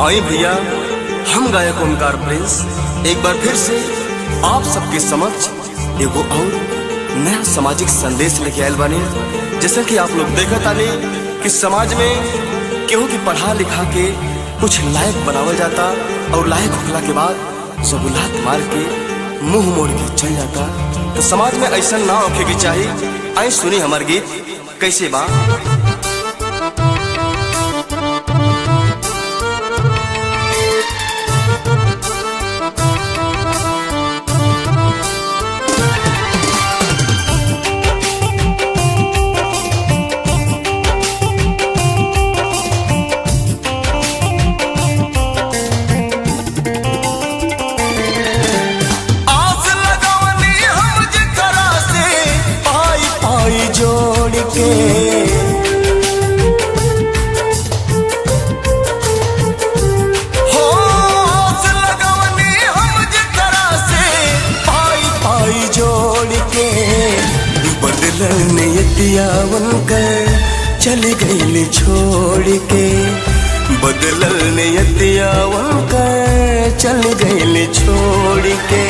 आई भैया, हम गायक ओमकार प्रिंस एक बार फिर से आप सबके समक्ष एगो और नया सामाजिक संदेश लेके आयल बानी। जैसा कि आप लोग देखत आनी कि समाज में केहू के पढ़ा लिखा के कुछ लायक बनावल जाता और लायक होखला के बाद सब लात मार के मुंह मोड़ के चल जाता। तो समाज में ऐसा ना होखे के चाहिए। आई सुनी हमार गीत कैसे बा। आस लगवनी हम जेकरा से पाई पाई जोड़ के, हो आस लगवनी हम जेकरा से पाई पाई जोड़ के, बदलल नियतिया उनकर चल गई छोड़ के, बदलल नियतिया उनकर चल गई छोड़ के।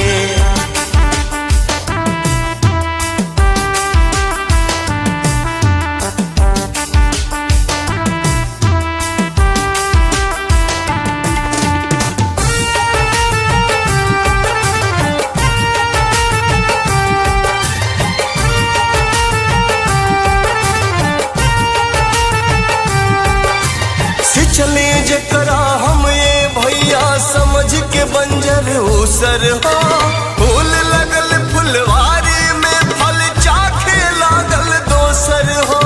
सिचले जकरा हम ये भैया समझ के बंजर उसर हो, फूल लगल फुलवारी में फल चाखे लागल दोसर हो।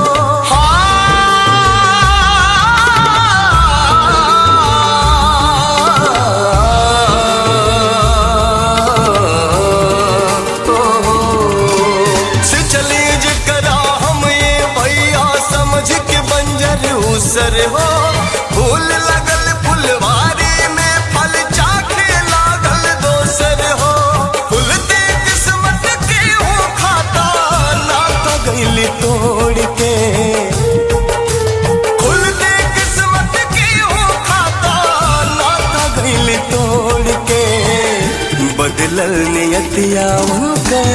सिचले जकरा हम ये भैया समझ के बंजर उसर हो, फूल लगल फुलवारी में फल चाखे लागल दोसर हो। फूल दे किस्मत के हो खाता ना तो गइल तोड़ के, फूल दे किस्मत के हो खाता ना तो गइल तोड़ के, बदलल नियतिया उनकर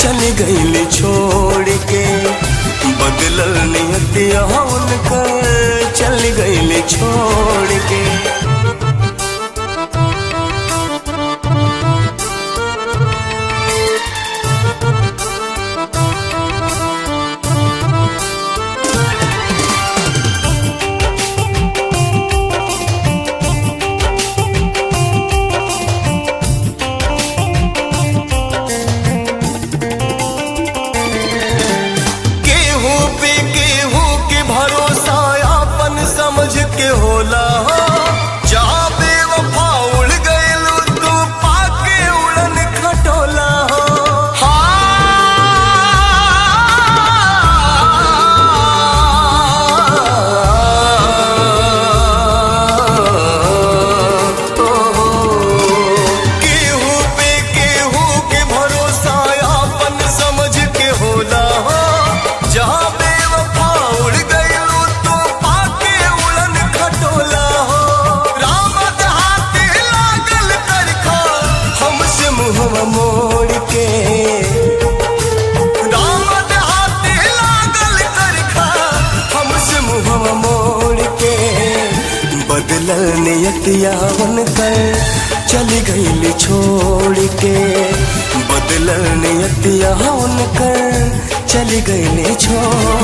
चल गइल छोड़ के, बदलल नियतिया उनकर चल गइल छोड़ के। केहू पे केहू के भरोसा अपन समझ के होला हो, जा बेवफा उड़ गइलू तू पाके उड़न खटोला हो। केहू पे केहू के भरोसा अपन समझ के होला हो, जहाँ बेवफा उड़ गइलू तो पाके उड़न खटोला हो। राम देहाती लागल करखा हमसे मुहवा मोड़ के, राम देहाती लागल करखा हमसे मुहवा मोड़ के, बदलल नियतिया उनकर चल गइल छोड़ के, बदलल नियतिया उनकर चल गइल छोड़